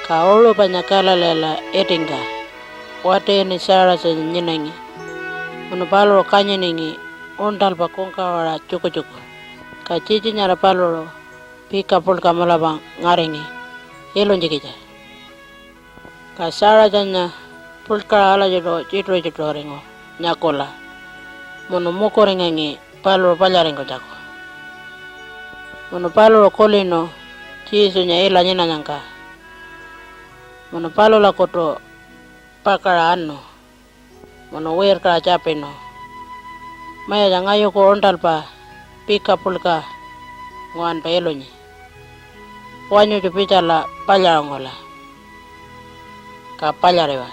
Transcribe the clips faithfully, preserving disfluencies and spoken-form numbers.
Ka uṟu panya Galileela itingka wati ini Jairusanya nyinangi, munu paluṟu kanyiningi uṉṯalpa kungkawaṟa tjukutjuku. Ka tjitji nyara paluṟu pika puḻka mulapa ngaringi ilunytjikitja. Ka Jairusanya puḻkaṟa alatjiṯu tjituṟu-tjituṟuringu nyakula munu mukuringangi paluṟu palyaringkunytjaku. Munu paluṟu kulinu Jesunya ila nyinanyangka. Munu palulakutu pakaṟa anu munu wirkaṟa tjapinu, "Mayatja, ngayuku uṉṯalpa pika puḻka nguwanpa ilunyi. Wanyutju pitjala palyaṟungula, ka palyariwa."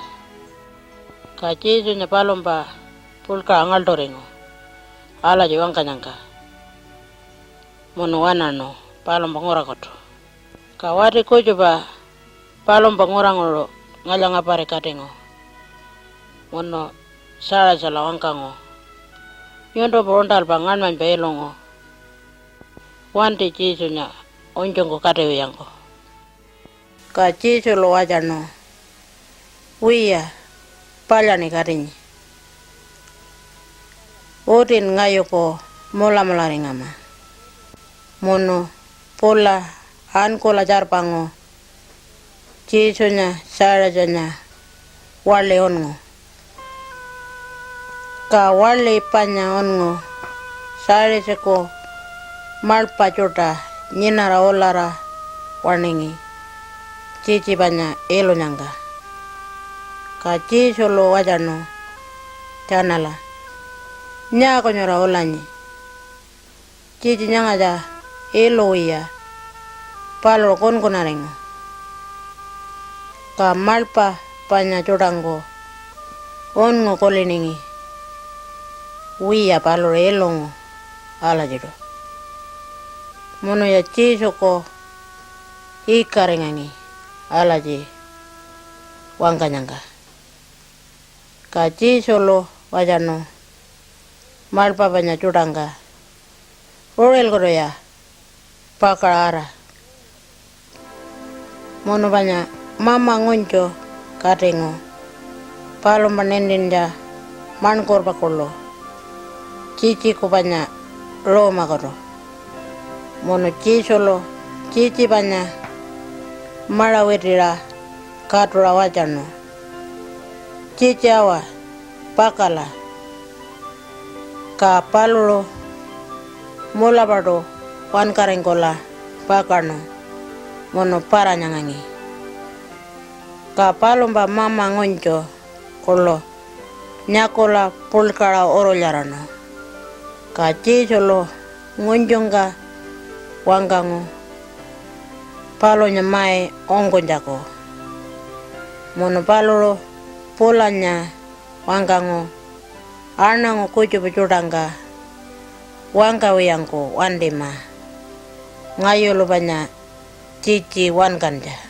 Ka Jesunya palumpa puḻkaṟa ngaḻṯuringu alatji wangkanyangka munu waṉaṉu palumpa ngurakutu. Ka wati kutjupa palumpa nguranguṟu ngalya-ngapari katingu munu Jairusala wangkangu, "Nyuntumpa uṉṯalpa ngaṉmanypa ilungu wanti Jesunya unytjungku katiwiyangku." Ka Jesulu watjarnu, "Wiya, palyaṉi katinyi. Utin ngayuku mulamularingama." Munu pula ankula tjarpangu Jesunya Jairusanya waḻi unngu. Ka waḻi panya unngu Jairusaku maḻpa tjuṯa nyinara ulara waṉingi tjitji panya ilunyangka. Ka Jesulu watjarnu tjanala, "Nyaaku nyura ulanyi? Tjitji nyangatja iluwiya, paluṟu kunkunaringu." Ka maḻpa panya tjuṯangku unngu kuliningi, "Wiya, paluṟu ilungu alatjiṯu." Munuya Jesuku ikaringangi alatji wangkanyangka. Ka Jesulu watjarnu maḻpa panya tjuṯangka, "Uṟilkutuya pakaṟa ara." Munu panya mama ngunytju katingu palumpa nintintja maṉkurpa kuḻu tjitjiku panya ruumakutu. Munu Jesulu tjitji panya maṟa witiṟa katuṟa watjarnu, "Tjitji awa, pakala." Ka paluṟu mulapaṯu wankaringkula pakaṉu munu para-nyangangi. Ka palumpa mama ngunytju kuḻu nyakula puḻkaṟa urulyaraṉu. Ka Jesulu ngunytjungka wangkangu palunya mai ungkunytjaku. Munu paluṟu pulanya wangkangu aṉangu kutjupa tjuṯangka wangkawiyangku wantima ngayulu panya tjitji wankantja.